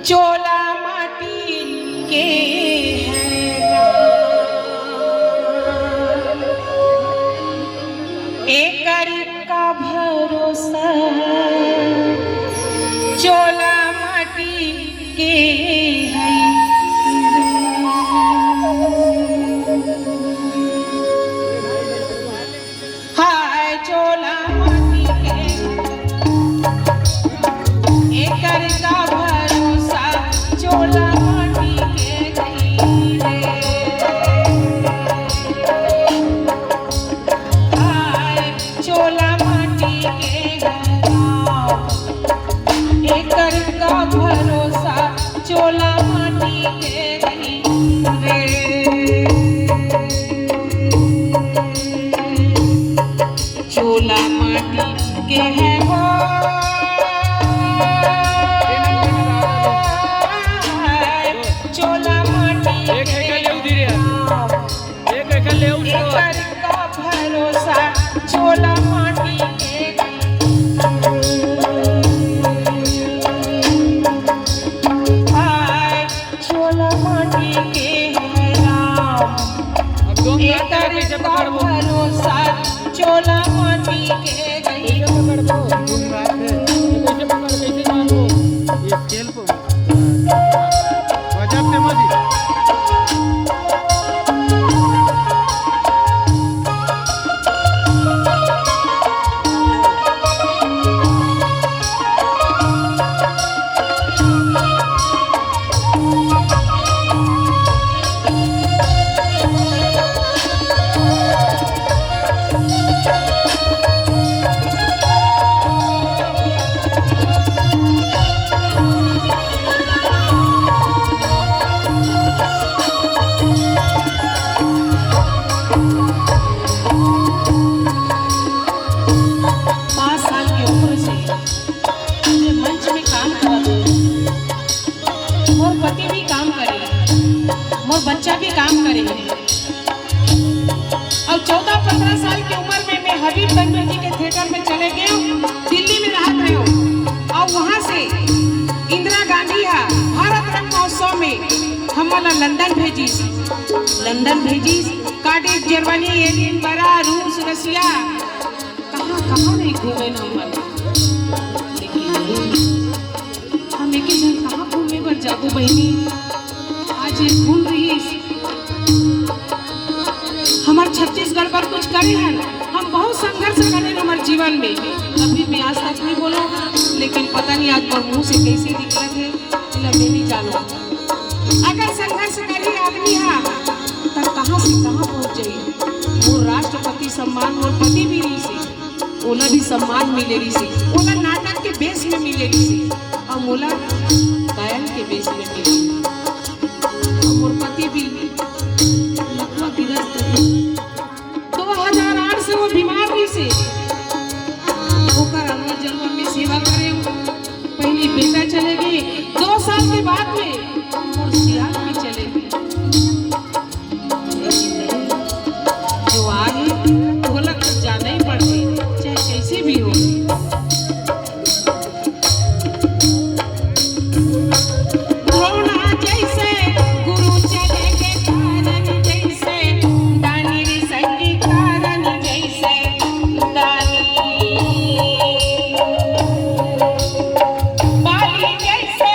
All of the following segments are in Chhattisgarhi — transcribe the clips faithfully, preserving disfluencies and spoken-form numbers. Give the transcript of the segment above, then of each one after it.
चोला माटी के है गाँव, एकर का भरोसा, चोला माटी के है। हाय चोला माटी के, एकर का भरोसा, चोला माटी के गई रे। हाय चोला माटी के गाँव, एकर का भरोसा, चोला माटी के गई रे। चोला माटी के है हो, चोला माटी एक के है, ले धीरे। गाँव। एक, एक ले उठ। एकर का भरोसा, चोला माटी के। हाय, चोला माटी के है राम। अब दोनों हाथ में एकर कैसे का पकड़बो? भरोसा, चोला माटी के गई। कैसे पकड़बो? कैसे पकड़, कैसे मारबो? ये स्केल पर। गजब फेमस जी। पाँच साल के उम्र से ये मंच में काम करत हूँ। मोर पति भी काम करे, मोर बच्चा भी काम करे। अउ चौदह पन्द्रह साल के उम्र में मैं हबीब तनवीर जी के थिएटर में चले गए हूँ, दिल्ली में रहत रहे हूँ। अउ वहाँ से इंदिरा गांधी हा भारत रत्न महोत्सव में हमन ला लंदन भेजिस, लंदन भेजिस, कार्डिफ, जर्मनी, एडिनबरा, रूस, रसिया, कहाँ कहाँ नहीं घूमे न हमन। लेकिन हम एके झन कहाँ घूमे बर जाबो बहिनी? आज ये भूल रहिस। हमर छत्तीसगढ़ बर कुछ करे हन, हम बहुत संघर्ष करे हन हमर जीवन में। कभी मैं आज तक नहीं बोलो, लेकिन पता नहीं आज मोर मुंह से कैसे निकलत हे, एला मैं नहीं जानो। अगर संघर्ष करही आदमी हा, त कहाँ से कहाँ पहुँच जाही। मोर राष्ट्रपति सम्मान मोर पति भी रहिस हे, ओला भी सम्मान मिले रहिस हे, ओला नाटक के बेस में मिले रहिस हे, अउ मोला गायन के बेस में मिले। अउ मोर पति भी लकवा गिरत रहिस। दो हजार आठ से वो बीमार रहिस हे, ओकर अगला जन्म में सेवा करे। पहली बेटा चले गए, दो साल के बाद में मोर सियान भी चले गए। जो आए, ओला तो जाना ही पड़थे, चाहे कैसे भी हो। द्रोण जैसे गुरु चले के कारण जैसे, दानी रे संगी कारण जैसे, दानी। बाली जैसे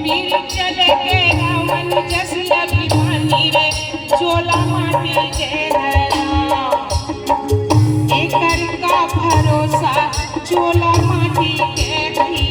वीर चले के रावण जस अभिमानी रे, चोला माटी के है राम। एकर का भरोसा, चोला माटी के ही